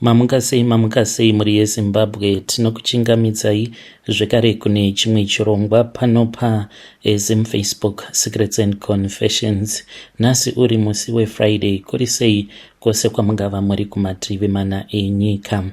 Mamuka sei mamuka sei mhuri yeZimbabwe tinokuchingamidzai zvekare kune chimwe chirongwa pano paZim Facebook Secrets and Confessions. Nhasi uri musi weFriday kuri sei kwose kwamungava muri kumativi mana enyika.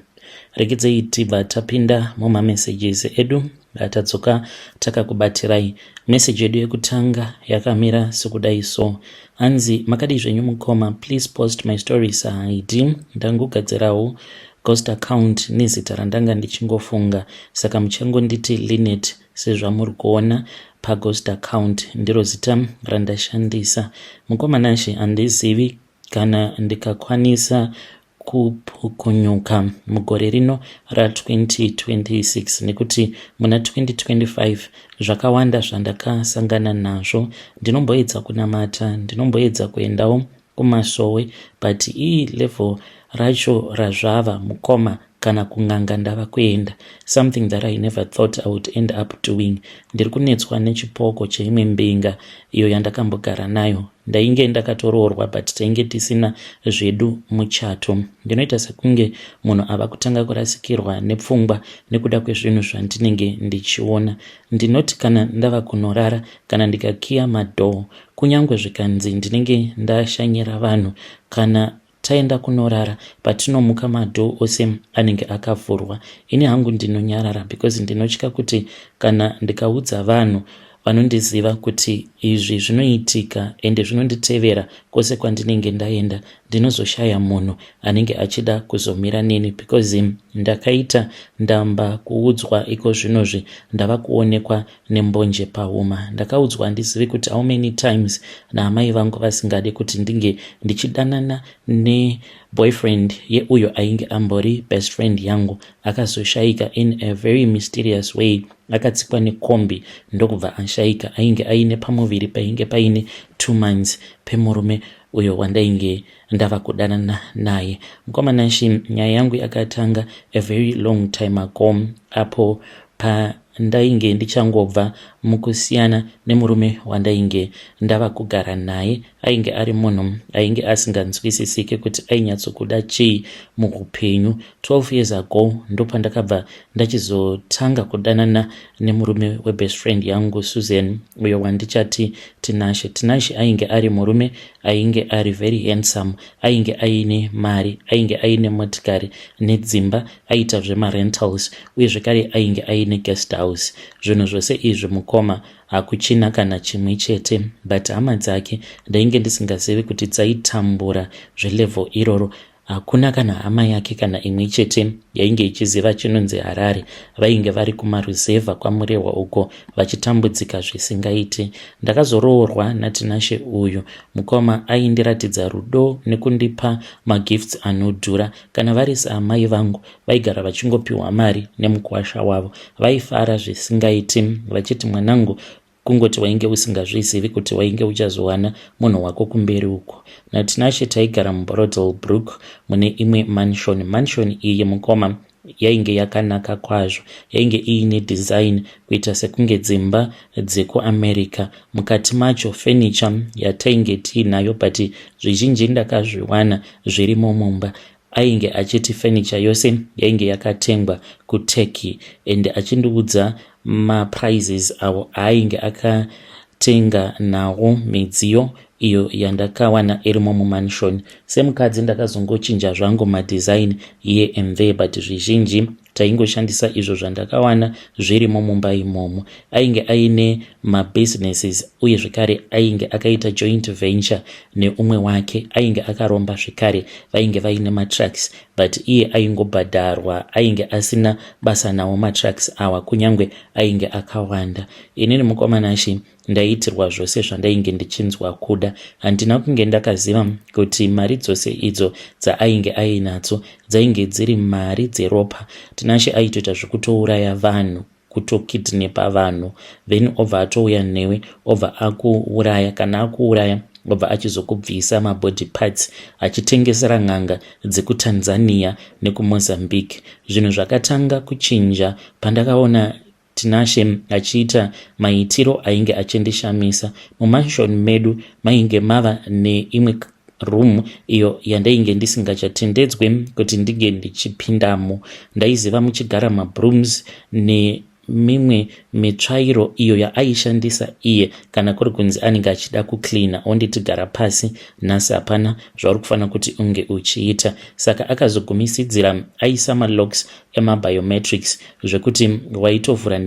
Regedzei tibva tapinda mumamessages edu atadzoka takakubatirai. Message yedu yekutanga yakamira sekudai so. Hanzi makadii zvenyu mukoma please post my story said ndangogadzirawo ghost account nezita randanga ndichingofunga saka muchangonditi Linet sezvamuri kuona paghost account ndiro zita randashandisa. Mukoma Nashe handizivi kana ndikakwanisa kupukunyuka mugore rino ra2026 nekuti muna 2025 zvakawanda zvandakasangana nazvo. Ndinomboedza kunamata, ndinomboedza kuendawo kumasowe but ii level racho razvava mukoma kana kun'anga ndava kuenda something that I never thought I would end up doing. Ndiri kunetswa nechipoko cheimwe mbinga iyo yandakambogara nayo. Ndainge ndakatoroorwa but tainge tisina zvedu muchato. Ndinoita sekunge munhu ava kutanga kurasikirwa nepfungwa nekuda kwezvinhu zvandinenge ndichiona. Ndinoti kana ndava kunorara kana ndikakiya madhoo kunyange zvikanzi ndinenge ndashanyira vanhu kana taenda kunorara patinomuka madhoo ose anenge akavhurwa. Ini hangu ndinonyarara because ndinotya kuti kana ndikaudza vanhu vanondiziva kuti izvi zvinoitika ende zvinonditevera kwose kwandinenge ndaenda ndinozoshaya munhu anenge achida kuzomira neni because ndakaita ndamba kuudzwa iko zvinozvi ndava kuonekwa nembonje pahuma. Ndakaudzwa handizivi kuti how many times naamai vangu vasingade kuti ndinge ndichidanana neboyfriend yeuyo ainge ambori best friend yangu akazoshaika in a very mysterious way akatsikwa nekombi ndokubva ashaika ainge aine pamuviri painge paine 2 months pemurume uyo wandainge ndava kudanana naye. Mukoma Nashe nyaya yangu yakatanga a very long time ago apo pandainge ndichangobva mukusiyana nemurume wandainge ndava kugara naye. Ainge ari munhu ainge asinganzwisisike kuti ainyatsokuda chii muupenyu. 12 years ago ndopandakabva ndachizotanga kudanana nemurume webest friend yangu Susan uyo wandichati Tinashe. Tinashe ainge ari murume ainge ari very handsome, ainge aine mari, ainge aine motikari nedzimba, aita zvemarentals uye zvekare ainge aine guest house. Zvinhu zvose izvi mukoma hakuchina kana chimwe chete but hama dzake ndainge ndisingazivi kuti dzaitambura zvelevel iroro. Hakuna kana hama yake kana imwe chete yainge ichiziva chinonzi Harare. Vainge vari kumaruzevha kwaMurehwa uko vachitambudzika zvisingaiti. Ndakazoroorwa naTinashe uyu. Mukoma aindiratidza rudo nekundipa magifts anodhura. Kana vari saamai vangu vaigara vachingopiwa mari nemukuwasha wavo. Vaifara zvisingaiti vachiti mwanangu kungoti wainge usingazvizivi kuti wainge uchazowana munhu wako kumberi uko. NaTinashe taigara muBorrowdale Brook mune imwe mansion. Mansion iyi mukoma yainge yakanaka kwazvo. Yainge iine design kuita sekunge dzimba dzekuAmerica. Mukati macho furniture yatainge tiinayo but zvizhinji ndakazviwana zvirimo mumba. Ainge achiti furniture yose yainge yakatengwa kuTurkey and achindiudza maprices awo aainge akatenga nawo midziyo iyo yandakawana irimo mumansion. Semukadzi ndakazongochinja zvangu madesign here and there but zvizhinji taingoshandisa izvo zvandakawana zvirimo mumba imomo. Ainge aine mabusinesses uye zvekare ainge akaita joint venture neumwe wake ainge akaromba zvekare vainge vaine matrucks but iye aingobhadharwa ainge asina basa nawo matrucks awa kunyange ainge akawanda. Inini mukoma Nashe ndaiitirwa zvose zvandainge ndichinzwa kuda. Handina kunge ndakaziva kuti mari dzose idzo dzaainge ainadzo dzainge dziri mari dzeropa. Tinashe aitoita zvekutouraya vanhu kutokidnepa vanhu then obva atouya newe obva akuuraya kana akuuraya obva achizokubvisa mabody parts achitengesera n'anga dzekuTanzania nekuMozambique. Zvinhu zvakatanga kuchinja pandakaona Tinashe achiita maitiro ainge achindishamisa. Mumansion medu mainge mava neimwe room iyo yandainge ndisingachatendedzwe kuti ndinge ndichipindamo. Ndaiziva muchigara mabrooms nemimwe mitsvairo iyo yaaishandisa iye kana kuri kunzi anenge achida kucleaner, onditi gara pasi, nhasi hapana zvauri kufanira kuti unge uchiita. Saka akazogumisidzira aisa malocks emabiometrics zvekuti waitovhura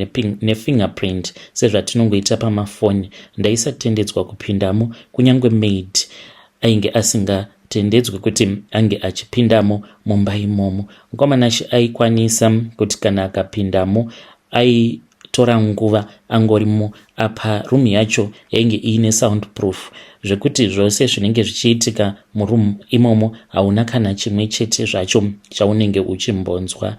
nefingerprint sezvatinongoita pamafoni. Ndaisatendedzwa kupindamo, kunyange maid ainge asingatendedzwi kuti ange achipindamo mumba imomo. Mukomanashi aikwanisa kuti kana akapindamo aitora nguva angorimo. Apa room yacho yainge iine sound proof zvekuti zvose zvinenge zvichiitika muroom imomo hauna kana chimwe chete zvacho chaunenge uchimbonzwa.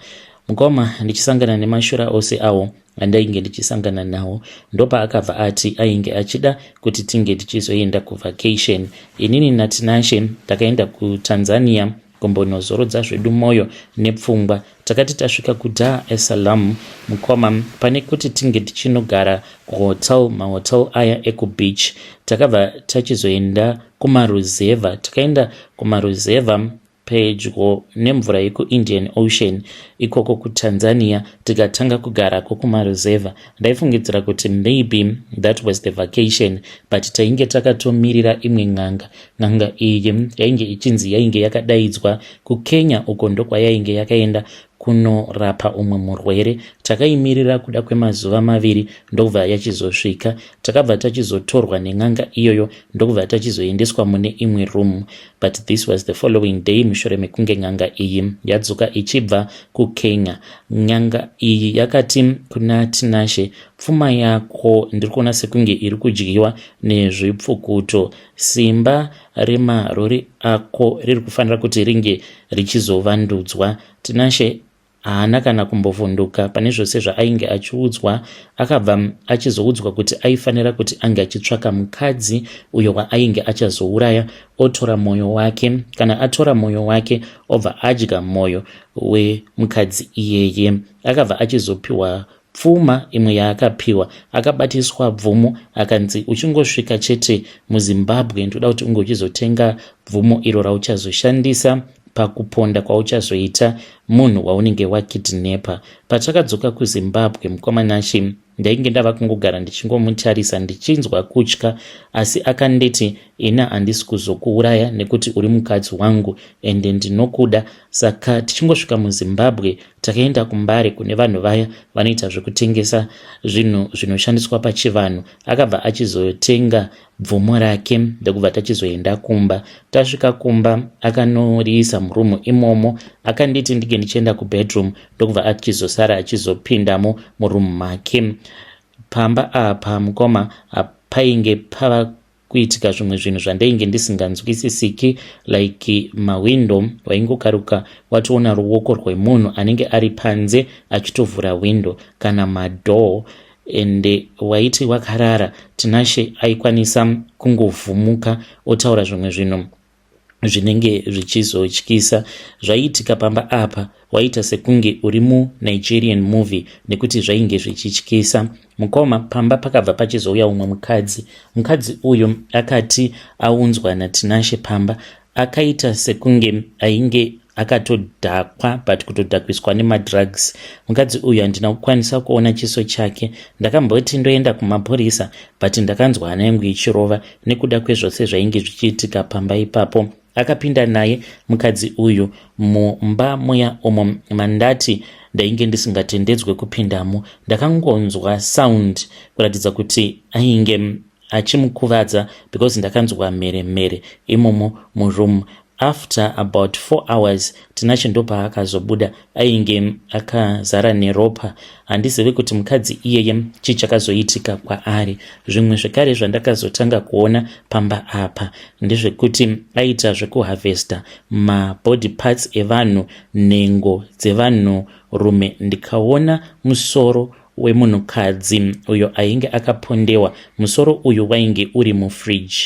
Mukoma, ndichisangana nemashura ose awo andainge ndichisangana nawo, ndopaakabva ati ainge achida kuti tinge tichizoenda kuvacation. Inini naTinashe takaenda kuTanzania kumbonozorodza zvedu mwoyo nepfungwa. Takati tasvika kuDar es Salaam, mukoma, pane kuti tinge tichinogara kuhotel, mahotel aya ekubeach, takabva tachizoenda kumaruzevha. Takaenda kumaruzevha pedyo nemvura yekuIndian Ocean ikoko kuTanzania, tikatanga kugarako kumaruzevha. Ndaifungidzira kuti maybe that was the vacation, but tainge takatomirira imwe n'anga. N'anga iyi yainge ichinzi yainge yakadaidzwa kuKenya uko, ndokwayainge yakaenda kunorapa umwe murwere. Takaimirira kuda kwemazuva 2, ndokubva yachizosvika. Takabva tachizotorwa nen'anga iyoyo, ndokubva tachizoendeswa mune imwe room. But this was the following day, mushure mekunge n'anga iyi yadzoka ichibva kuKenya. N'anga iyi yakati kuna Tinashe, "Pfuma yako ndiri kuona sekunge iri kudyiwa nezvipfukuto. Simba remarori ako riri kufanira kuti ringe richizovandudzwa." Tinashe haana kana kumbovhunduka pane zvose zvaainge achiudzwa. Akabva achizoudzwa kuti aifanira kuti ange achitsvaka mukadzi uyo waainge achazouraya, otora mwoyo wake. Kana atora mwoyo wake, obva adya mwoyo wemukadzi iyeye. Akabva achizopiwa pfuma imwe yaakapiwa. Akabatiswa bvumo, akanzi uchingosvika chete muZimbabwe, ndoda kuti unge uchizotenga bvumo iro rauchazoshandisa pakuponda kwauchazoita munhu waunenge wakidnepa. Patakadzoka kuZimbabwe, mukomanashi, ndainge ndava kungogara ndichingomutarisa ndichinzwa kutya, asi akanditi, "Ina handisi kuzokuuraya nekuti uri mukadzi wangu ende ndinokuda." Saka tichingosvika muZimbabwe, takaenda kuMbare kune vanhu vaya vanoita zvekutengesa zvinhu zvinoshandiswa pachivanhu. Akabva achizotenga bvumo rake, ndokubva tachizoenda kumba. Tasvika kumba, akanoriisa muroom imomo. Akanditi ndinge ndichienda kubedroom, ndokubva achizosara achizopindamo muroom make. Pamba apa, mukoma, painge pava kuitika zvimwe zvinhu zvandainge ndisinganzwisisiki, like mawindo waingokaruka watoona ruoko rwemunhu anenge ari panze achitovhura windo kana madoor. Ende waiti wakarara, Tinashe aikwanisa kungovhumuka otaura zvimwe zvinhu zvinenge zvichizotyisa. Zvaiitika pamba apa waita sekunge uri muNigerian movie nekuti zvainge zvichityisa, mukoma. Pamba pakabva pachizouya umwe mukadzi. Mukadzi uyu akati aunzwa naTinashe pamba, akaita sekunge ainge akatodhakwa, but kutodhakwiswa nemadrugs. Mukadzi uyu handina kukwanisa kuona chiso chake. Ndakamboti ndoenda kumapurisa, but ndakanzwa hana yangu ichirova nekuda kwezvose zvainge zvichiitika pamba ipapo. Akapinda naye mukadzi uyu mumba muya umo mandati ndainge ndisingatendedzwe kupindamo. Ndakangonzwa sound kuratidza kuti ainge achimukuvadza, because ndakanzwa mheremhere imomo muroom. After about 4 hours, Tinashe ndopaakazobuda, ainge akazara neropa. Handizivi kuti mukadzi iyeye chii chakazoitika kwaari. Zvimwe zvekare zvandakazotanga kuona pamba apa ndezvekuti aita zvekuharvesta mabody parts evanhu, nhengo dzevanhurume. Ndikaona musoro wemunhukadzi uyo ainge akapondewa. Musoro uyu wainge uri mufridge.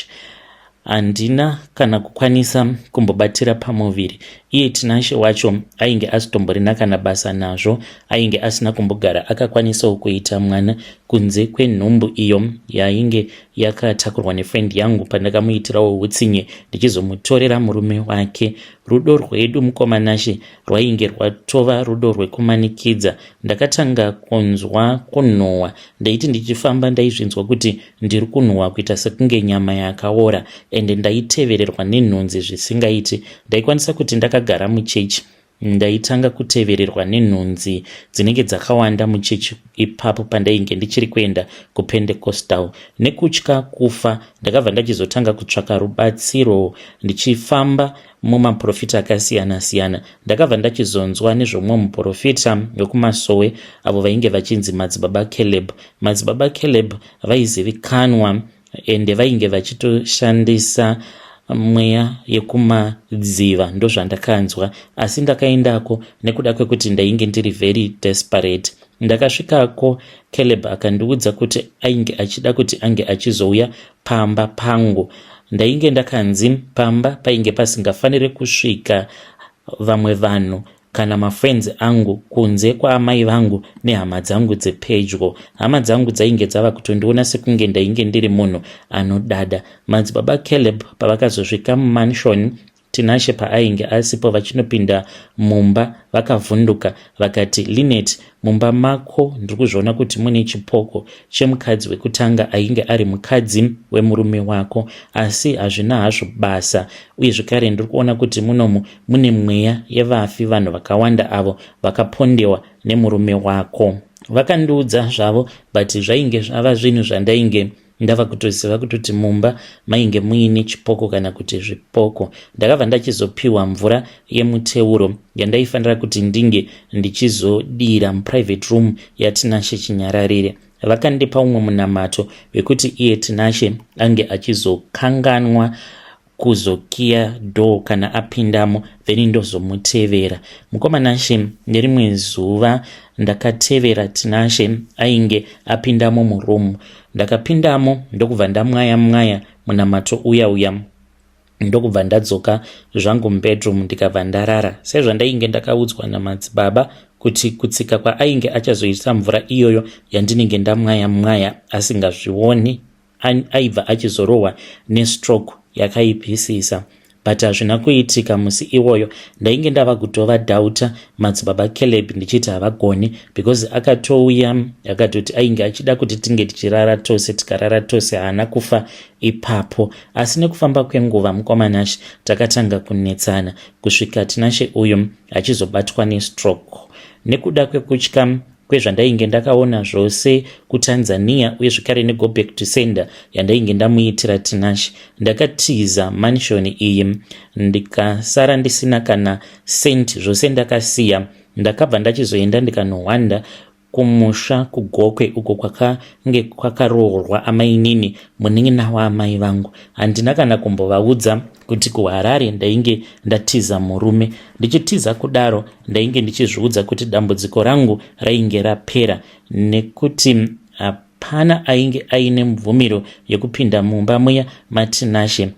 Handina kana kukwanisa kumbobatira pamuviri. Iye Tinashe wacho ainge asitomborina kana basa nazvo. Ainge asina kumbogara akakwanisawo kuita mwana. kunze kwenhumbu iyo yainge yakatakurwa nefriend yangu pandakamuitirawo hutsinye ndichizomutorera murume wake. Rudo rwedu mukoma Nashe rwainge rwatova rudo rwekumanikidza. Ndakatanga kunzwa kunhuhwa. Ndaiti ndichifamba ndaizvinzwa kuti ndiri kunhuhwa kuita sekunge nyama yakaora ende ndaitevererwa nenhunzi zvisingaiti. Ndaikwanisa kuti ndakagara muchechi Ndaitanga kutevererwa nenhunzi dzinenge dzakawanda muchechi ipapo pandainge ndichiri kuenda kuPentecostal. Nekutya kufa, ndakabva ndachizotanga kutsvaka rubatsiro ndichifamba mumaporofita akasiyana-siyana. Ndakabva ndachizonzwa nezvomumwe muporofita wekumasowe avo vainge vachinzi Madzibaba Caleb. Madzibaba Caleb vaizivikanwa ende vainge vachitoshandisa mweya yekumadziva ndozvandakanzwa asi ndakaendako nekuda kwekuti ndainge ndiri very desperate ndakasvikako Caleb akandiudza kuti ainge achida kuti ange achizouya pamba pangu ndainge ndakanzi pamba painge pasingafanire kusvika vamwe vanhu kana mafriends angu kunze kwaamai vangu nehama dzangu dzepedyo. Hama dzangu dzainge dzava kutondiona sekunge ndainge ndiri munhu anodada. Madzibaba Caleb pavakazosvika mumansion Tinashe paainge asipo vachinopinda mumba vakavhunduka vakati Linet mumba mako ndiri kuzviona kuti mune chipoko chemukadzi wekutanga ainge ari mukadzi wemurume wako asi hazvina hazvo basa uye zvekare ndiri kuona kuti munomu mune mweya yevafi vanhu vakawanda avo vakapondewa nemurume wako vakandiudza zvavo but zvainge zvava zvinhu zvandainge ndava kutoziva kutoti mumba mainge muine chipoko kana kuti zvipoko ndakabva ndachizopiwa mvura yemuteuro yandaifanira kuti ndinge ndichizodira muprivate room yaTinashe Chinyararire vakandipa umwe munamato wekuti iye Tinashe ange achizokanganwa kuzokiya door kana apindamo then ndozomutevera. Mukoma Nashe nerimwe zuva ndakatevera Tinashe ainge apindamo muroom. Ndakapindamo ndokubva ndamwaya mwaya munamato uya uya ndokubva ndadzoka zvangu mubedroom ndikabva ndarara sezvandainge ndakaudzwa namadzibaba kuti kutsika kwaainge achazoisa mvura iyoyo yandinenge ndamwaya mwaya asingazvioni aibva achizorohwa nestroke yakaipisisa but hazvina kuitika musi iwoyo ndainge ndava kutova doubter madzibaba Caleb ndichiti havagoni because akatouya akatoti ainge achida kuti tinge tichirara tose tikarara tose haana kufa ipapo asi nekufamba kwenguva mukoma Nashe takatanga kunetsana kusvika Tinashe uyu achizobatwa nestroke nekuda kwekutya kwezvandainge ndakaona zvose kuTanzania uye zvekare nego back to sender yandainge ndamuitira Tinashe. Ndakatiza mansion iyi ndikasara ndisina kana cent zvose ndakasiya. Ndakabva ndachizoenda ndikanohwanda kumusha kuGokwe uko kwakange kwakaroorwa amainini munin'ina waamai vangu. Handina kana kumbovaudza kuti kuHarare ndainge ndatiza murume. Ndichitiza kudaro ndainge ndichizviudza kuti dambudziko rangu rainge rapera nekuti hapana ainge aine mvumiro yekupinda mumba muya maTinashe.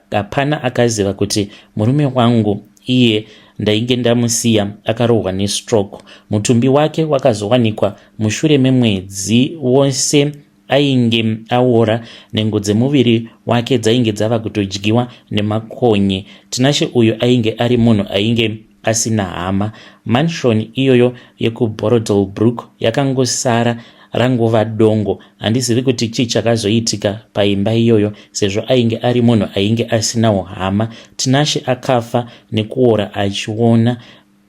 Hapana akaziva kuti murume wangu iye ndainge ndamusiya akarohwa nestroke. Mutumbi wake wakazowanikwa mushure memwedzi wose Ainge awora, nhengo dzemuviri wake dzainge dzava kutodyiwa nemakonye. Tinashe uyu ainge ari munhu ainge asina hama. Mansion iyoyo yekuBorrowdale Brook yakangosara rangova dongo. Handizivi kuti chii chakazoitika paimba iyoyo sezvo ainge ari munhu ainge asinawo hama. Tinashe akafa nekuora achiona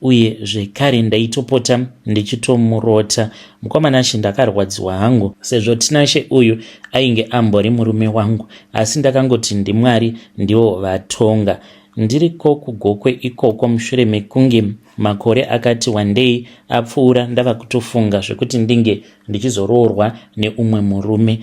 uye zvekare ndaitopota ndichitomurota. Mukoma Nashe ndakarwadziwa hangu sezvo Tinashe uyu ainge ambori murume wangu asi ndakangoti ndiMwari ndivo vatonga. Ndiriko kuGokwe ikoko mushure mekunge makore akati wandei apfuura ndava kutofunga zvekuti ndinge ndichizoroorwa neumwe murume.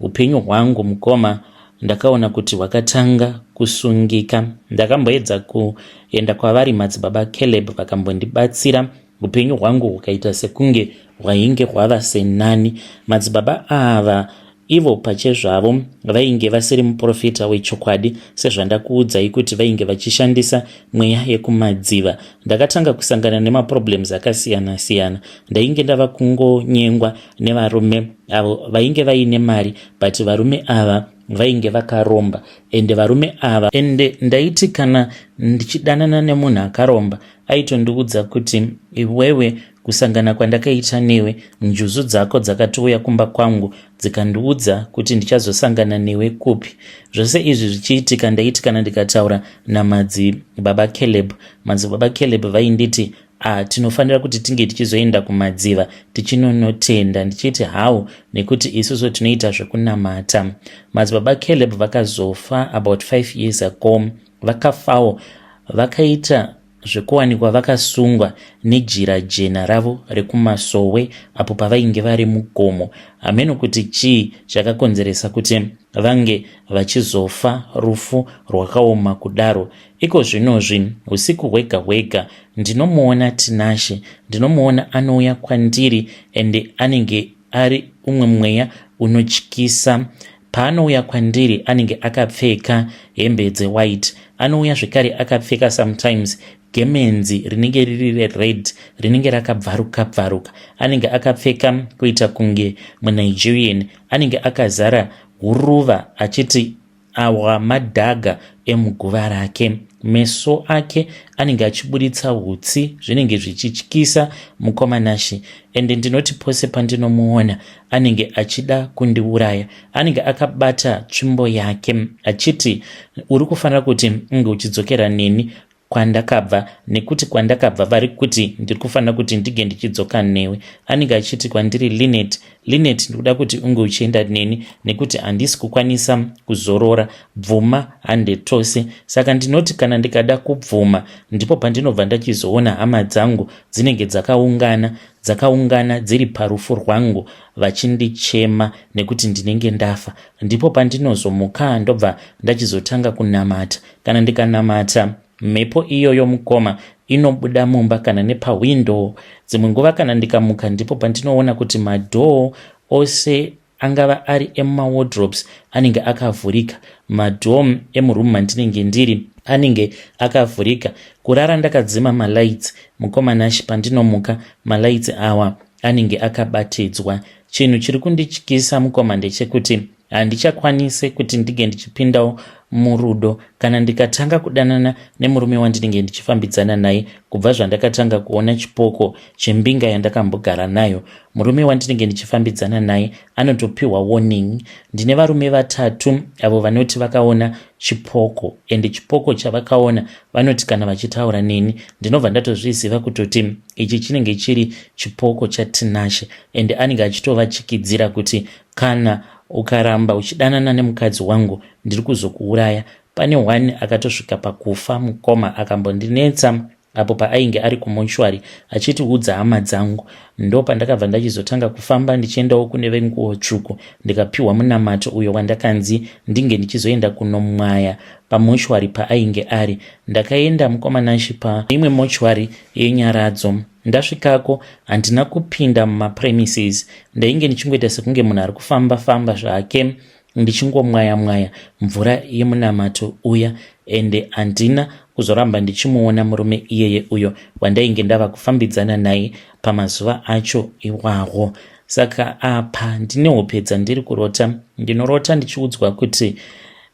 Upenyu hwangu mukoma Ndakaona kuti hwakatanga kusungika. Ndakamboedza kuenda kwavari madzibaba Caleb vakambondibatsira. Upenyu hwangu hukaita sekunge hwainge hwava senani. Madzibaba ava Ivo pachezvavo vainge vasiri muporofita wechokwadi sezvandakuudzai kuti vainge vachishandisa mweya yekumadziva. Ndakatanga kusangana nemaproblems akasiyana siyana. Ndainge ndava kungonyengwa nevarume avo vainge vaine mari but varume ava vainge vakaromba ende varume ava ende ndaiti kana ndichidanana nemunhu akaromba aitondiudza kuti iwewe kusangana kwandakaita newe njuzu dzako dzakatouya kumba kwangu dzikandiudza kuti ndichazosangana newe kupi. Zvose izvi zvichiitika ndaiti kana ndikataura namadzibaba Caleb, madzibaba Caleb vainditi ah, tinofanira kuti tinge tichizoenda kumadziva tichinonotenda ndichiti how nekuti isusu tinoita zvekunamata. Madzibaba Caleb vakazofa about 5 years ago vakafawo vakaita zvekuwanikwa vakasungwa nejira jena ravo rekumasowe apo pavainge vari mugomo. Hameno kuti chii chakakonzeresa kuti vange vachizofa rufu rwakaoma kudaro. Iko zvinozvi usiku hwega hwega ndinomuona Tinashe, ndinomuona anouya kwandiri ende anenge ari umwe mweya unotyisa. Paanouya kwandiri anenge akapfeka hembe dzewhite. Anouya zvekare akapfeka sometimes gemenzi rinenge riri rered rinenge rakabvaruka bvaruka. Anenge akapfeka kuita kunge muNigerian. Anenge akazara huruva achiti Awa madhaga emuguva rake. Meso ake anenge achiburitsa hutsi zvinenge zvichityisa mukoma Nashy ende ndinoti pose pandinomuona anenge achida kundiuraya. Anenge akabata tsvimbo yake achiti uri kufanira kuti unge uchidzokera neni kwandakabva nekuti kwandakabva vari kuti ndiri kufanira kuti ndige ndichidzoka newe. Anenge achiti kwandiri Linet, Linet ndikuda kuti unge uchienda neni nekuti handisi kukwanisa kuzorora, bvuma hande tose. Saka ndinoti kana ndikada kubvuma ndipo pandinobva ndachizoona hama dzangu dzinenge dzakaungana dzakaungana dziri parufu rwangu vachindichema nekuti ndinenge ndafa. Ndipo pandinozomuka ndobva ndachizotanga kunamata Kana ndikanamata mhepo iyoyo mukoma inobuda mumba kana nepahwindo. Dzimwe nguva kana ndikamuka ndipo pandinoona kuti madhoo ose angava ari emumawardrobes anenge akavhurika. Madhoo emuroom mandinenge ndiri anenge akavhurika. Kurara ndakadzima malights mukoma Nashy pandinomuka malights awa anenge akabatidzwa. Chinhu chiri kundityisa mukoma ndechekuti Handichakwanise kuti ndinge ndichipindawo murudo kana ndikatanga kudanana nemurume wandinenge ndichifambidzana naye kubva zvandakatanga kuona chipoko chembinga yandakambogara nayo. Murume wandinenge ndichifambidzana naye anotopiwa warning. Ndine varume vatatu avo vanoti vakaona chipoko ende chipoko chavakaona vanoti kana vachitaura neni ndinobva ndatozviziva kutoti ichi chinenge chiri chipoko chaTinashe ende anenge achitovachikidzira kuti Kana ukaramba uchidanana nemukadzi wangu ndiri kuzokuuraya. Pane one akatosvika pakufa mukoma akambondinetsa apo paainge ari kumochwari achitiudza hama dzangu. Ndopandakabva ndachizotanga kufamba ndichiendawo kune venguo tsvuku ndikapiwa munamato uyo wandakanzi ndinge ndichizoenda kunomwaya pamochwari paainge ari. Ndakaenda mukoma Nashy paimwe mochwari yeNyaradzo. Ndasvikako handina kupinda mumapremises ndainge ndichingoita sekunge munhu ari kufamba famba zvake ndichingomwaya mwaya mvura yemunamato uya ende handina kuzoramba ndichimuona murume iyeye uyo wandainge ndava kufambidzana naye pamazuva acho iwawo. Saka apa ndine hope dzandiri kurota ndinorota ndichiudzwa kuti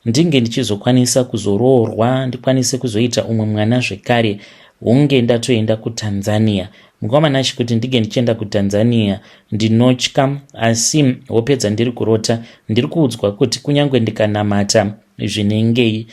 ndinge ndichizokwanisa kuzoroorwa ndikwanise kuzoita umwe mwana zvekare hunge ndatoenda kuTanzania. Mukoma Nashy kuti ndinge ndichienda kuTanzania ndinotya asi hope dzandiri kurota ndiri kuudzwa kuti kunyange ndikanamata zvinengei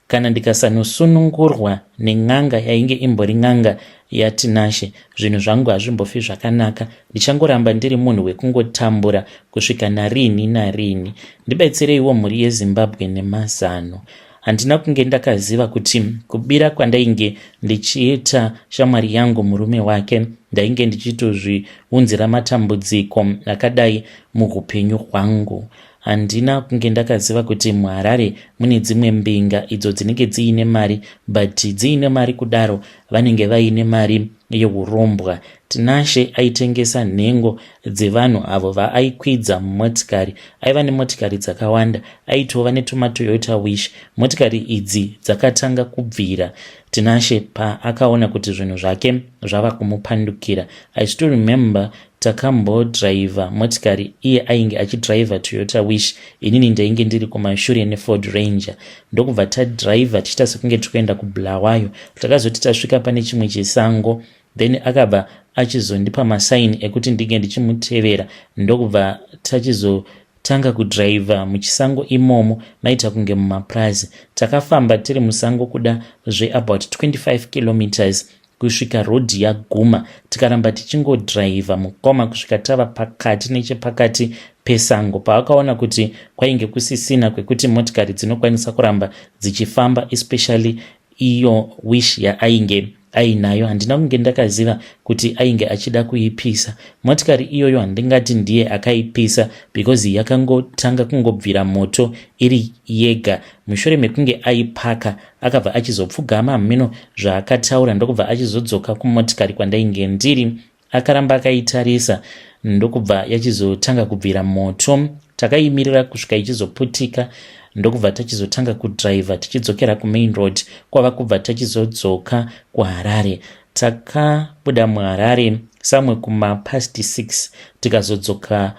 kana ndikasanosunungurwa nen'anga yainge imbori n'anga yaTinashe zvinhu zvangu hazvimbofi zvakanaka ndichangoramba ndiri munhu wekungotambura kusvika narini narini. Ndibetsereiwo mhuri yeZimbabwe nemazano. Handina kunge ndakaziva kuti kubira kwandainge ndichiita shamwari yangu murume wake ndainge ndichitozviunzira matambudziko akadai muhupenyu hwangu. Handina kunge ndakaziva kuti muHarare mune dzimwe mbinga idzo dzinenge dziine mari but dziine mari kudaro vanenge vaine mari yehurombwa. Tinashe aitengesa nhengo dzevanhu avo vaaikwidza mumotikari. Aiva nemotikari dzakawanda, aitova netumaToyota Wish. Motikari idzi dzakatanga kubvira Tinashe paakaona kuti zvinhu zvake zvava kumupandukira. I still remember takambodriver motikari iye ainge achidriver Toyota Wish inini ndainge ndiri kumashure neFord Ranger ndokubva tadriver tichiita sekunge tiri kuenda kuBulawayo. Takazoti tasvika pane chimwe chisango then akabva achizondipa masaini ekuti ndinge ndichimutevera ndokubva tachizotanga kudriver muchisango imomo maita kunge mumapurazi. Takafamba tiri musango kuda zveabout 25 kilometers kusvika road yaguma tikaramba tichingodriver mukoma kusvika tava pakati nechepakati pesango paakaona kuti kwainge kusisina kwekuti motikari dzinokwanisa kuramba dzichifamba especially iyo wish yaainge ainayo handina kunge ndakaziva kuti ainge achida kuipisa motikari iyoyo handingati ndiye akaipisa because yakangotanga kungobvira moto iri yega mushure mekunge aipaka akabva achizopfugama hameno zvaakataura ndokubva achizodzoka kumotikari kwandainge ndiri akaramba akaitarisa ndokubva yachizotanga kubvira moto takaimirira kusvika ichizoputika ndokubva tachizotanga kudriver tichidzokera kumain road kwava kubva tachizodzoka kuHarare. Takabuda muHarare somewhere kumapast 6 tikazodzoka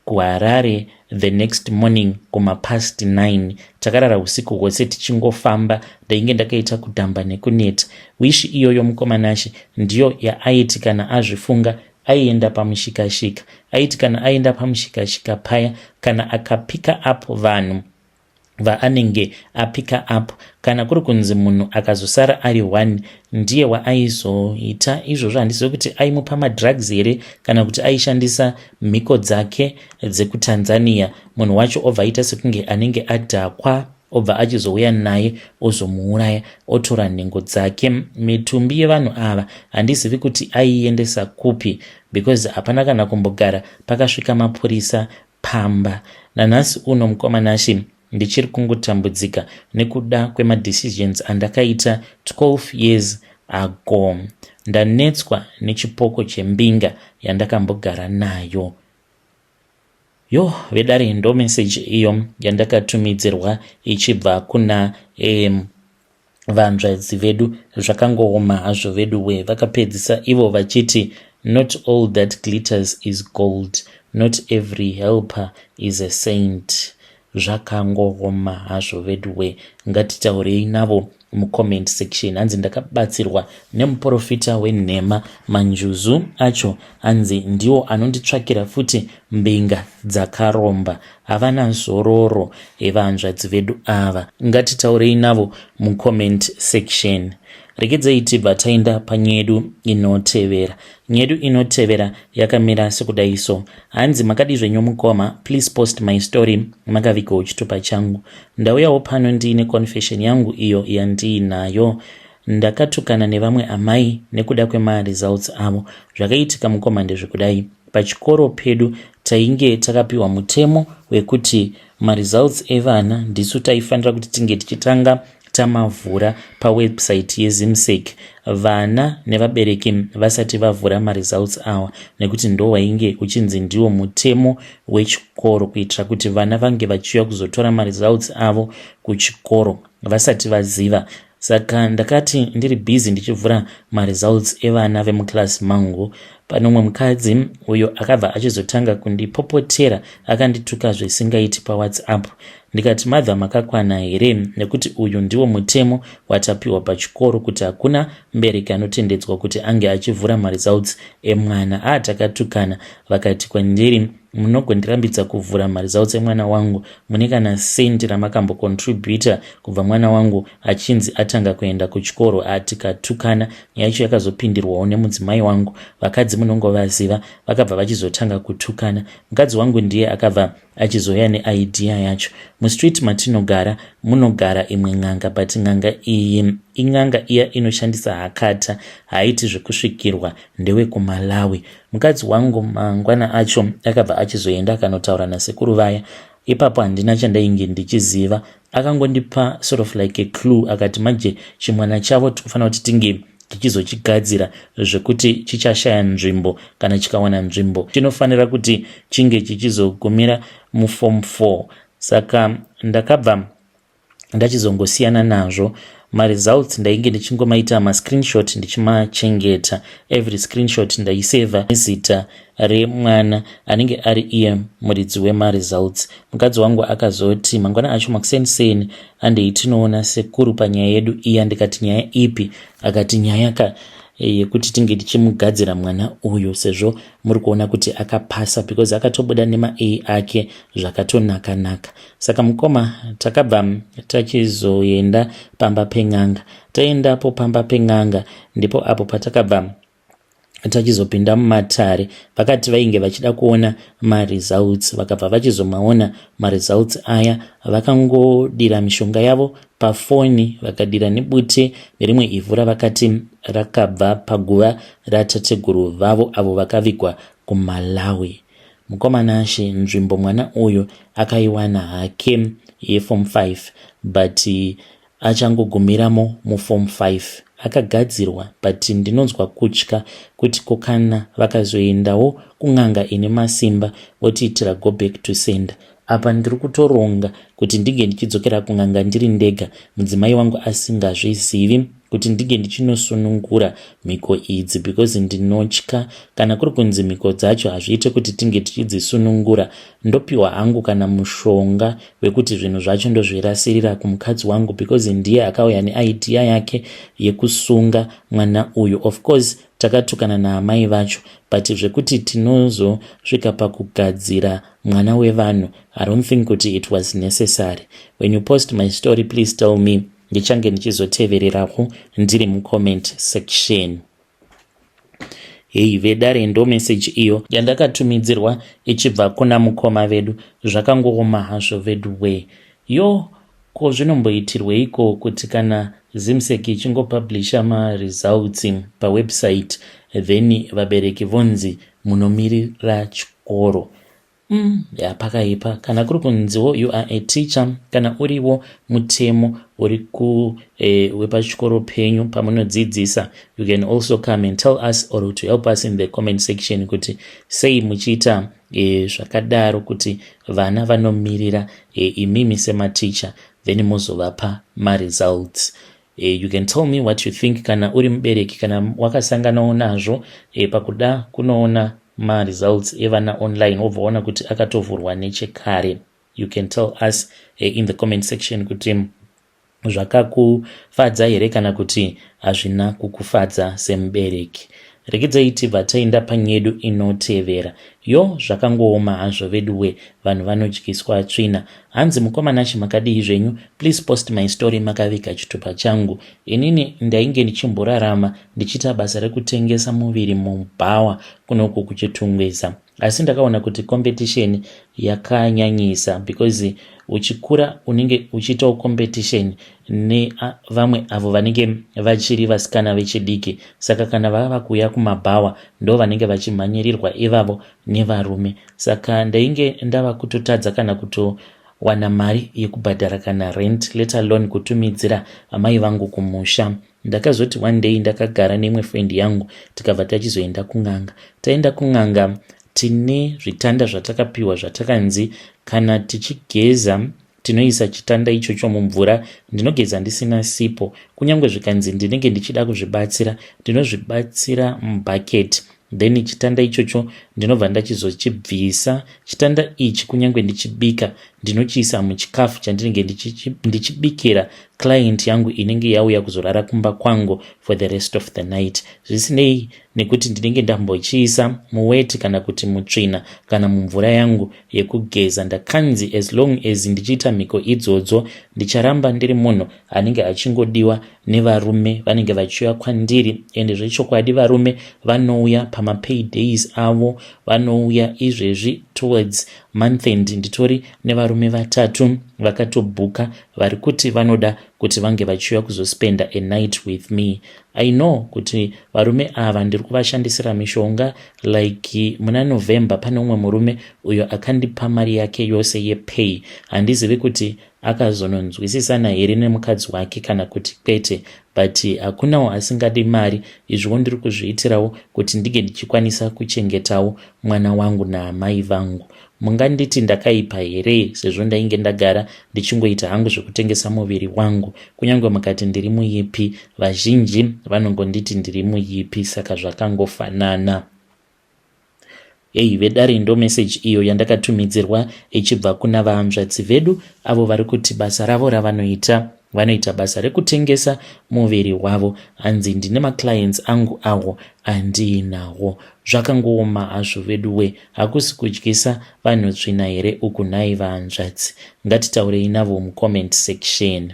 kuHarare the next morning kumapast 9. Takarara usiku hwose tichingofamba ndainge ndakaita kudhamba nekuneta. Wish iyoyo mukoma Nashe ndiyo yaaiti kana azvifunga aienda pamushikashika. Aiti kana aenda pamushikashika paya kana akapika up vanhu vaanenge apika up kana kuri kunzi munhu akazosara ari one ndiye waaizoita izvozvo handizive kuti aimupa madrugs here kana kuti aishandisa mhiko dzake dzekuTanzania munhu wacho obva aita sekunge anenge adhakwa obva achizouya naye ozomuuraya otora nhengo dzake mitumbi yevanhu ava handizivi kuti aiiendesa kupi because hapana kana kumbogara pakasvika mapurisa pamba nanhasi uno mukoma Nashe ndichiri kungotambudzika nekuda kwemadecisions andakaita 12 years ago ndanetswa nechipoko chembinga yandakambogara nayo Yoh vedare ndo message iyo yandakatumidzirwa ichibva kuna um, vanzvadzi vedu zvakangooma hazvo veduwe vakapedzisa ivo vachiti not all that glitters is gold not every helper is a saint zvakangooma hazvo veduwe ngatitaurei navo mucomment section hanzi ndakabatsirwa nemuporofita wenhema manjuzu acho hanzi ndiwo anonditsvakira futi mbinga dzakaromba havana zororo evanzvadzi vedu ava ngatitaurei navo mucomment section regedzei tibva taenda panyedu inotevera nyedu inotevera yakamira sekudai so hanzi makadii zvenyu mukoma please post my story makavigawo chitupa changu ndauyawo pano ndiine confession yangu iyo yandiinayo ndakatukana nevamwe amai nekuda kwemaresults avo zvakaitika mukoma ndezvekudai pachikoro pedu tainge takapiwa mutemo wekuti maresults evana ndisu taifanira kuti tinge tichitanga tamavhura pawebsite yeZimsec vana nevabereki vasati vavhura maresults awa nekuti ndo wainge uchinzi ndiwo mutemo wechikoro kuitira kuti vana vange vachiuya kuzotora maresults avo kuchikoro vasati vaziva saka ndakati ndiri busy ndichivhura maresults evana vemuclass mangu pane umwe mukadzi uyo akabva achizotanga kundipopotera akandituka zvisingaiti pawhatsapp ndikati mother makakwana here nekuti uyu ndiwo mutemo watapiwa pachikoro kuti hakuna mubereki anotendedzwa kuti ange achivhura maresults emwana a takatukana vakati kwandiri munogondirambidza kuvhura maresults emwana wangu mune kana sendi ramakambocontributa kubva mwana wangu achinzi atanga kuenda kuchikoro atikatukana nyaya yacho yakazopindirwawo nemudzimai wangu vakadzi munongovaziva vakabva vachizotanga kutukana mukadzi wangu ndiye akabva achizouya neidea yacho mustreet matinogara munogara imwe n'anga but n'anga iyi in'anga iya inoshandisa hakata haaiti zvekusvikirwa ndewekumalawi mukadzi wangu mangwana acho akabva achizoenda akanotaura nasekuru vaya. Ipapo handina chandainge ndichiziva. Akangondipa sort of like a clue akati manje chimwana chavo tikufanira kuti tinge tichizochigadzira zvekuti chichashaya nzvimbo. Kana chikawana nzvimbo, chinofanira kuti chinge chichizogumira muform 4. Saka ndakabva ndachizongosiyana nazvo. Maresults ndainge ndichingomaita mascreenshot ndichimachengeta. Every screenshot ndaisevha nezita remwana anenge ari iye muridzi wemaresults. Mukadzi wangu akazoti mangwana acho makuseniseni, "Handei tinoona sekuru panyaya yedu iya." Ndikati, "Nyaya ipi?" Akati, "Nyaya ka yekuti tinge tichimugadzira mwana uyu, sezvo muri kuona kuti akapasa, because akatobuda nema-A ake zvakatonaka-naka." Saka mukoma, takabva tachizoenda pamba pen'anga. Taendapo pamba pen'anga, ndipo apo patakabva tachizopinda mumatare. Vakati vainge vachida kuona maresults. Vakabva vachizomaona maresults aya. Vakangodira mishonga yavo pafoni, vakadira nebute nerimwe ivhu ravakati rakabva paguva ratateguru vavo avo vakavigwa kuMalawi. Mukomanashe, nzvimbo mwana uyu akaiwana hake yeform 5, but achangogumiramo muform 5. Akagadzirwa, but ndinonzwa kutya kuti ko kana vakazoendawo kun'anga ine masimba votiitira go back to sender? Apa ndiri kutoronga kuti ndinge ndichidzokera kun'anga ndiri ndega, mudzimai wangu asingazvizivi, kuti ndinge ndichinosunungura mhiko idzi, because ndinotya kana kuri kunzi mhiko dzacho hazviite kuti tinge tichidzisunungura. Ndopiwa hangu kana mushonga wekuti zvinhu zvacho ndozvirasirira kumukadzi wangu, because ndiye akauya neidea yake yekusunga mwana uyu. Of course takatukana naamai vacho, but zvekuti tinozosvika pakugadzira mwana wevanhu, I don't think kuti it was necessary. When you post my story, please tell me. Ndichange ndichizotevererawo ndiri mucomment section. Hei vedare, ndo meseji iyo yandakatumidzirwa ichibva kuna mukoma vedu. Zvakangooma hazvo vedu we. Yo, ko zvinomboitirweiko kuti kana ZIMSEC ichingopublisha maresults pawebsite, then vabereki vonzi munomirira chikoro? Pakaipa. Kana kuri kunziwo you are a teacher, kana uriwo mutemo uri ku wepachikoro penyu pamunodzidzisa, you can also come and tell us or to help us in the comment section kuti sei muchiita zvakadaro, kuti vana vanomirira imimi sematicha, then mozovapa maresults. You can tell me what you think kana uri mubereki, kana wakasanganawo nazvo pakuda kunoona maresults evana online, wobva waona kuti akatovhurwa nechekare. You can tell us in the comment section kuti zvakakufadza here kana kuti hazvina kukufadza semubereki. Regedzai tibva taenda panyedu inotevera. Yo, zvakangooma hazvo veduwe, vanhu vanodyiswa tsvina. Hanzi, "Mukomanashi, makadii zvenyu? Please post my story makaviga chitupa changu. Inini ndainge ndichimborarama ndichiita basa rekutengesa muviri mubhawa kunoku kuChitungwiza, asi ndakaona kuti competition yakanyanyisa, because uchikura unenge uchiitawo competition nevamwe avo vanenge vachiri vasikana vechidiki. Saka kana vava kuuya kumabhawa, ndo vanenge vachimhanyirirwa ivavo nevarume. Saka ndainge ndava kutotadza kana kutowana mari yekubhadhara kana rent, let alone kutumidzira amai vangu kumusha. Ndakazoti one day ndakagara neimwe friend yangu, tikabva tachizoenda kun'anga. Taenda kun'anga, tine zvitanda zvatakapiwa zvatakanzi kana tichigeza tinoisa chitanda ichocho mumvura. Ndinogeza ndisina sipo, kunyange zvikanzi ndinenge ndichida kuzvibatsira, ndinozvibatsira mubhaketi, then chitanda ichocho ndinobva ndachizochibvisa. Chitanda ichi, kunyange ndichibika, ndinochiisa muchikafu chandinenge ndichibikira client yangu inenge yauya kuzorara kumba kwangu for the rest of the night, zvisinei nekuti ndinenge ndambochiisa muweti kana kuti mutsvina kana mumvura yangu yekugeza. Ndakanzi as long as ndichiita mhiko idzodzo, ndicharamba ndiri munhu anenge achingodiwa nevarume vanenge vachiuya kwandiri. Ende zvechokwadi varume vanouya pamapay days avo, vanouya izvezvi. Towards month end nditori nevarume vatatu vakatobhuka vari kuti vanoda kuti vange vachiuya kuzospenda a night with me. I know kuti varume ava ndiri kuvashandisira mishonga. Like muna November pane umwe murume uyo akandipa mari yake yose yepay. Handizivi kuti akazononzwisisana here nemukadzi wake kana kuti kwete, but hakunawo asingadi mari. Izviwo ndiri kuzviitirawo kuti ndinge ndichikwanisa kuchengetawo mwana wangu naamai vangu. Munganditi ndakaipa here, sezvo ndainge ndagara ndichingoita hangu zvekutengesa muviri wangu? Kunyange mukati ndiri muipi, vazhinji vanongonditi ndiri muipi, saka zvakangofanana. Hei vedare, ndo meseji iyo yandakatumidzirwa ichibva kuna vahanzvadzi vedu avo vari kuti basa ravo ravanoita, vanoita basa rekutengesa muviri wavo. Hanzi ndine maclients angu awo andiinawo. Zvakangooma hazvo veduwe. Hakusi kudyisa vanhu tsvina here uku nhai vahanzvadzi? Ngatitaurei navo mucomment section.